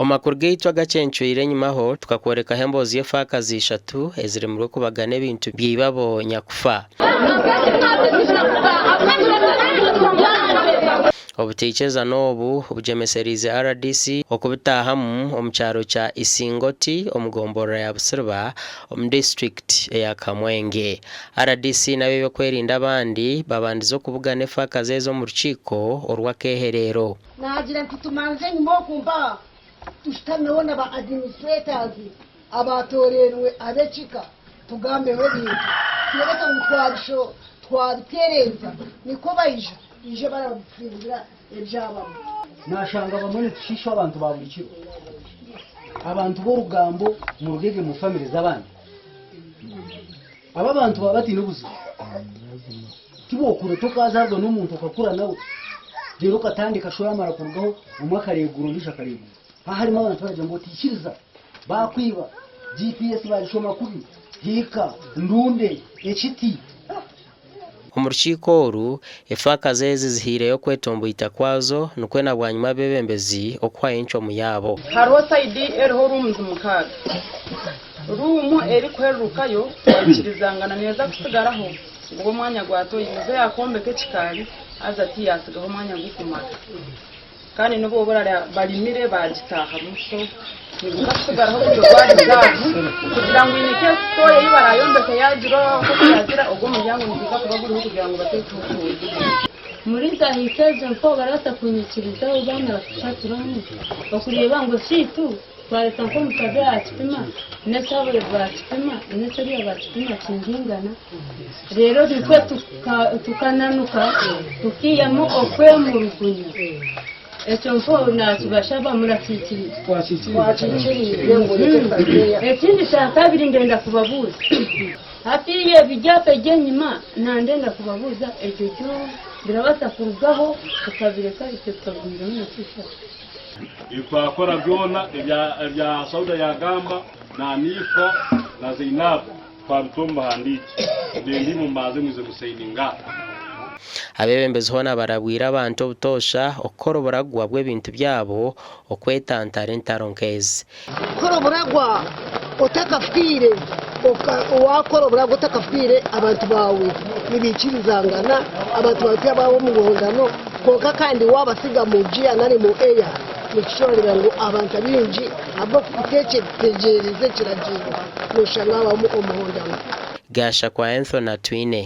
Omu makuru gaitu agacencwire enyimaho, tukakworekaho emboozi y'efaakazi ishatu eziremirwe kubagana ebintu bya ibabo nyakufa. Obutaikirizana obu bugyemesereize rdc okubitaahamu omu kyaro kya Isingoti omu gomborora ya Busiriba omu disiturikiti eya Kamwenge. Rdc n'ab'ebyokwerinda abandi babandize okubugana efaakazi ezi omu rukiiko orw'akeehereero. Naagira nti tumanze enyima oku mpaha tushutameho na ba administrators abaatooreinwe ab'ekika tugambeho ebintu tureebeke ngu twabisho twabitereeza nikwo baija baije barabitsingira ebyabamu. Nashanga bamwe nitushiisha abantu ba buri kiro, abantu b'orugambo murugege mu famire z'abandi. Aba abantu baba bataine obuzibu. Tibwokura tokazaarwa n'omuntu okakura nawe reero okatandika sho yamara kurugaho omwe akareegura ondiijo akareegura. Haaba harimu abantu baragira ngu otaikiriza baakwiba, GPS baagishoma kubi, hiika, ndunde, ekiti. Omu rukiiko oru, efaakazi ezi zihaireyo okwetomboita kwazo nikwo na bwanyima abeebembezi okuhayo encwamu yaabo. Hariho sayidi eriho rooms mukaaga. Ruumu erikuhererukayo twaikirizangana neeza kutsigaraho ngu omwanya gwa toyi. Mzee akombeka ekikaari haza tiyaatsigaho omwanya gurikumara. Kandi n'obu oraabe barimire baagitaahamu so niguza kutsigaraho guri ogwa rizaavu kugira ngu in case toyi ei baraayombeke yaagira oku yaagira ogwo omuryango niguza kuba guriho kugira ngu bateekeho toyi. Muriza ahika ezo mpeho barabaasa kunyikirizaho baamara kutushaturamu okureeba ngu ekyaitu Twareta nk'omusazi yaakipima, n'ekyabo baakipima, n'eky'oriya baakipima kingingana. Reero itwe tukananuka tukiihamu okwemurugunya. Ekyo mpaho naakibashaba murakiikiriza? Ekindi kyakabiri ndenda kubabuuza, hatiiya ebigyapa eby'enyima nandenda kubabuuza ekyo kyo birabaasa kurugaho tukabireka itwe tukagumizamu na kishaka? Twakora byona ebya Sauda yagamba na Anifa na Zainabu twabita omu buhandiikye. Ndenda imwe mubanze mwize musayininge aha. Abeebembezi hoona barabwire abantu obutoosha okukora oburagwa bw'ebintu byabo okwetantara entaro nk'ezi. Kora oburagwa otakafiire. Waakora oburagwa otakafiire abantu baawe nibaikirizangana, abantu baawe tibaaba omu buhondano. Kwonka kandi waabatsiga mu giya nari mu eya, nikikyorobera ngu abantu abaingi ahabw'okutetegyereza ekiragiro, nooshanga haabamu omuhondano. Gashakwa Anthony Atwine.